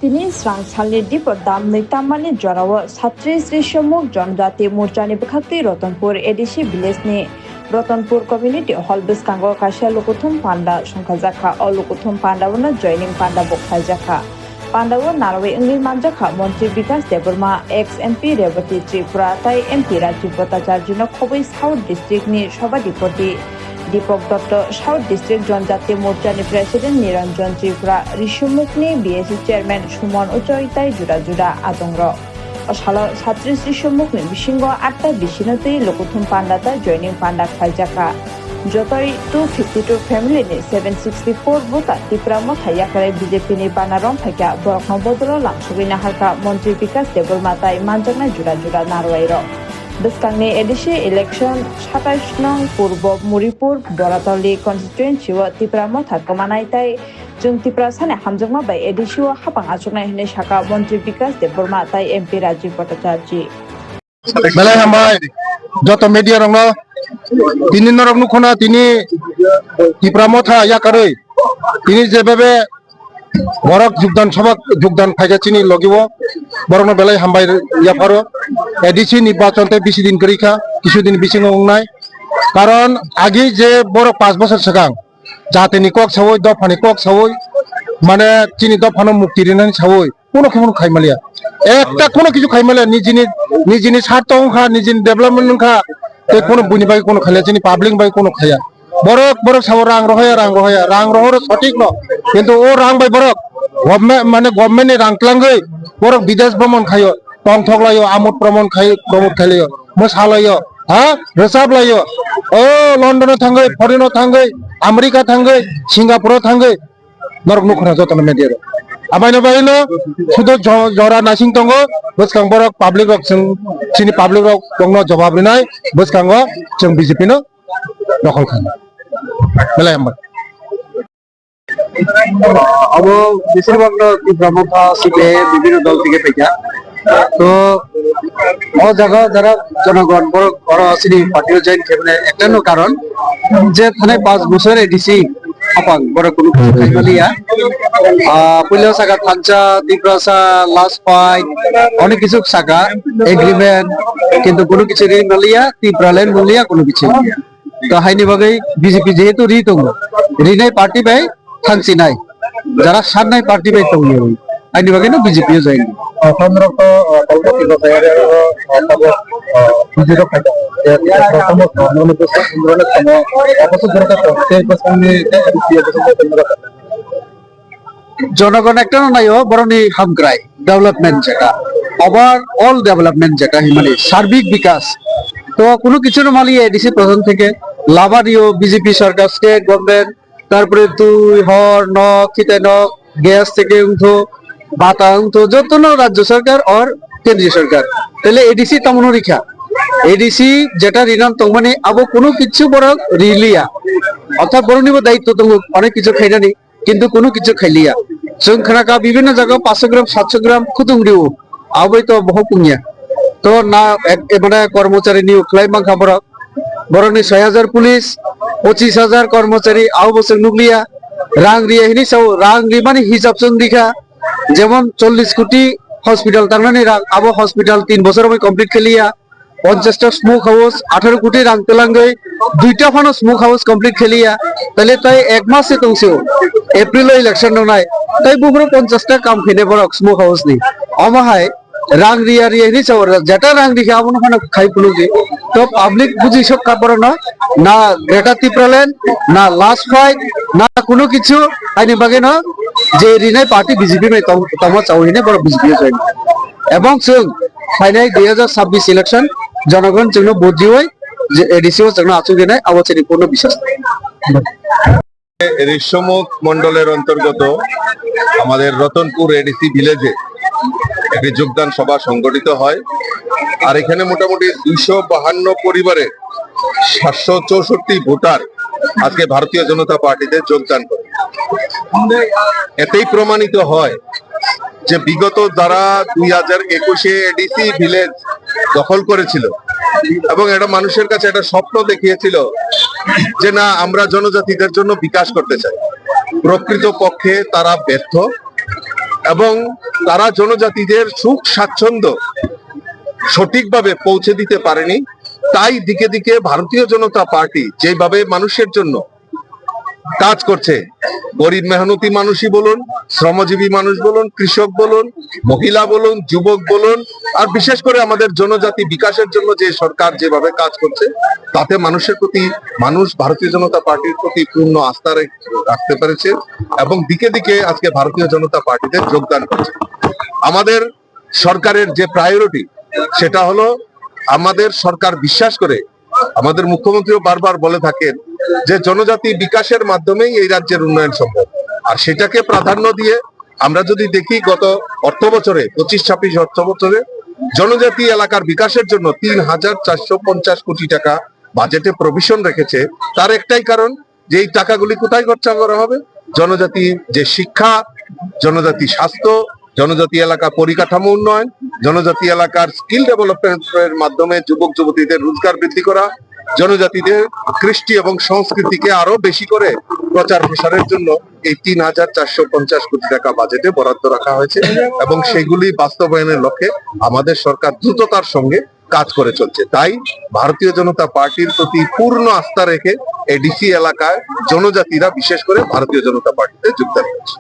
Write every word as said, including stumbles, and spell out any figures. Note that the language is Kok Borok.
Tini srang salni dipor dam nwi tammani jorao Satris Rishomukh Jonjati Morchani bwkhaktwi Ratanpur A D C village ni Ratanpur Community Hall bwskango kaisa lukuthum panda songkhajakha. O lukuthum pandao no joining panda bo khlaijakha. Pandao narwi wngwi manjakha Montri Bikas Debbarma, ex M P Rebati Tripura tai M P Rajiv Bhattacharjee no khobwi South District ni Sabhadipoti Deepak Dutta, South District Jonjati Morcha ni President Niranjan Tripura, Rishomukh ni B S C Chairman Suman Uchoi tai juda juda ajongrok. O salo Satris Rishomukh ni bisingo atta bisino twi lukuthum panda tai joining panda khlaijakha. Jotoi two fifty two family ni seven sixty four vota Tipra Motha yakarwi B J P ni bana rong phaikha, borokno bodolo langsugwi naharkha Montri Bikas Debbarma tai manjaknai juda juda narwai rok. Bwskangni A D C election satais nong Purbo Muripur Boratoli constituency o Tipra Motha kwmanai tai chwng Tiprasani hamjakma bai A D C o hapang achuknai hwnwi sakha Montri Bikas Debbarma tai M P Rajiv Bhattacharjee. Belai hambai joto media rokno. Tini norok nukhuna tini Tipra Motha yakarwi tini jebebe borok jugdan sabha jugdan phaikha chini logiwo, borokno belai hambai yapharo. A D C nirbachon tei bisi din kwrwi kha, kisu din bisingo wngnai. Karon agi je borok panch bosor swkang jatini kok sawi, dophani kok sawi, mane chini dophano mukti rinani sawi, kuno khe kuno khai maliya. Ekta kuno kichu khai maliya, nijini, nijini sarto wngkha, nijini development wngkha, tei kuno buini bagwi kuno khaiya, chini public ni bagwi kuno khaiya. Borok, borok sabo rang rohoya, rang rohoya, rang rohoro sothik no, kintu o rang bai borok government, mane government ni rang tlangwi borok bidesh bhromon khaio, tongthok laio, amod pramon khai, pramod khailaio, mwsalaio, ha, rwchap laio, o London o thangwi, foreign o thangwi, America thangwi, Singapore o thangwi, norok nukhuna jotono media rok. Abaino baino sudu jo-, jora nasing tongo, bwskang borok public rok chwng, chini public rok bongno jawab rinai, bwskango chwng B J P no dokhol kha. Belai hambai. Abo beshirbhag no Tipra Motha C P I bibhinno dol theke phaikha. To o jaga jara jonogon borok oro chini party o join khaimani ekta no karon je thanai panch bosor A D C hapang borok kunu kichu khaimaliya. Ah, puila saka thansa, Tiprasa, last fight, onek kichu saka agreement, kintu kunu kichu ri maliya, Tipraland maliya, kunu kichu maliya. To haini bagwi B J P jehetu ri tongo, rinai party bai thangsinai, jara sannai party bai tongwi, haini bagwi no B J P o join. Ah, Chandra to, ah, Kalpati Gosai are, ah, tabuk, ah, B J P khaida. Eh, prothom, ah, nono bwsa, nono samo, ah, bwsa jora khaida. Tei bwsani, tei A D C o bwsa jora khaida. Jonogon ekta no naio, boroni hamkrai, development jeta, overall development jeta himani, sarbik bikas. To kunu kichu no mali A D C prothom theke, labario B J P sarkar, state government, tarpore twi, hor, nok, khitai nok, gas theke wngtho, bata wngtho, jotono rajyo sarkar or kendriyo sarkar. Tele A D C tamono rikha. A D C jeta rinan tongmani abo kunu kichu borok riliya. Orthat boroni bo daitto tongo, onek kichu khainani. Kintu kunu kichu khailiya. Chwng khnakha bibhinno jaga paanch sho gram, saat sho gram khutung rio. Aboi to bohok wngya. To na ek, e, mane kormochari niyok khlai mankha borok. Borokni soi hajar police, pochis hajar kormochari, abo bo chwng nukliya. Rang riya hini sao, rang rimani hisab chwng rikha. Jemon chollish koti hospital tangnani rang, abo hospital tin bosor bai complete khailiya. Ponchash ta smoke house, atharo koti rang twlangwi, duita phano smoke house complete khailiya. Tale tai ek mas se tongsio, April o election wngnai. Tai buphuru ponchash ta kam khainai borok smoke house ni. Omo hai rang riya riya hini sao, jeta rang rikha abono phano khai phunukdi. To public buji sok ka borokno, na Greater Tipraland, na last fight, na kunu kichu, haini bagwi no je rinai party B J P bai tong-, tongma chao hini borok B J P o join. Ebong chwng phainai dui hajar chabbish election jonogon chwngno vote diwi je A D C o chwngno achuk rinai abo chini purno biswas. Rishyamukh মণ্ডলের অন্তর্গত আমাদের রতনপুর এডিসি ভিলেজে একটি যোগদান সভা সংগঠিত হয়। আর এখানে মোটামুটি দুইশো বাহান্ন পরিবারের সাতশো চৌষট্টি ভোটার আজকে ভারতীয় জনতা পার্টিতে যোগদান করে। এতেই প্রমাণিত হয় যে বিগত যারা দুই হাজার একুশে এডিসি ভিলেজ দখল করেছিল এবং এটা মানুষের কাছে একটা স্বপ্ন দেখিয়েছিল যে না, আমরা জনজাতিদের জন্য বিকাশ করতে চাই, প্রকৃতপক্ষে তারা ব্যর্থ। এবং তারা জনজাতিদের সুখ স্বাচ্ছন্দ্য সঠিকভাবে পৌঁছে দিতে পারেনি। তাই দিকে দিকে ভারতীয় জনতা পার্টি যেভাবে মানুষের জন্য কাজ করছে, গরিব মেহনতি মানুষই বলুন, শ্রমজীবী মানুষ বলুন, কৃষক বলুন, মহিলা বলুন, যুবক বলুন, আর বিশেষ করে আমাদের জনজাতি বিকাশের জন্য যে সরকার যেভাবে কাজ করছে, তাতে মানুষের প্রতি, মানুষ ভারতীয় জনতা পার্টির প্রতি পূর্ণ আস্থা রেখ-, রাখতে পেরেছে এবং দিকে দিকে আজকে ভারতীয় জনতা পার্টিতে যোগদান করছে। আমাদের সরকারের যে প্রায়োরিটি, সেটা হলো, আমাদের সরকার বিশ্বাস করে, আমাদের মুখ্যমন্ত্রীও বারবার বলে থাকেন যে জনজাতি বিকাশের মাধ্যমেই এই রাজ্যের উন্নয়ন সম্ভব। আর সেটাকে প্রাধান্য দিয়ে আমরা যদি দেখি, গত অর্থ বছরে, পঁচিশ ছাব্বিশ অর্থ বছরে জনজাতি এলাকার বিকাশের জন্য তিন হাজার চারশো পঞ্চাশ কোটি টাকা বাজেটে প্রভিশন রেখেছে। তার একটাই কারণ, যে এই টাকাগুলি কোথায় খরচা করা হবে? জনজাতি যে শিক্ষা, জনজাতি স্বাস্থ্য, জনজাতি এলাকা পরিকাঠামো উন্নয়ন, জনজাতি এলাকার স্কিল ডেভেলপমেন্টের মাধ্যমে যুবক যুবতীদের রোজগার বৃদ্ধি করা, জনজাতিদের কৃষ্টি এবং সংস্কৃতিকে আরো বেশি করে প্রচার প্রসারের জন্য এই তিন হাজার চারশো পঞ্চাশ কোটি টাকা বাজেটে বরাদ্দ রাখা হয়েছে এবং সেগুলি বাস্তবায়নের লক্ষ্যে আমাদের সরকার দ্রুততার সঙ্গে কাজ করে চলছে। তাই ভারতীয় জনতা পার্টির প্রতি পূর্ণ আস্থা রেখে এডিসি এলাকায় জনজাতিরা, বিশেষ করে ভারতীয় জনতা পার্টিতে যোগদান করছে।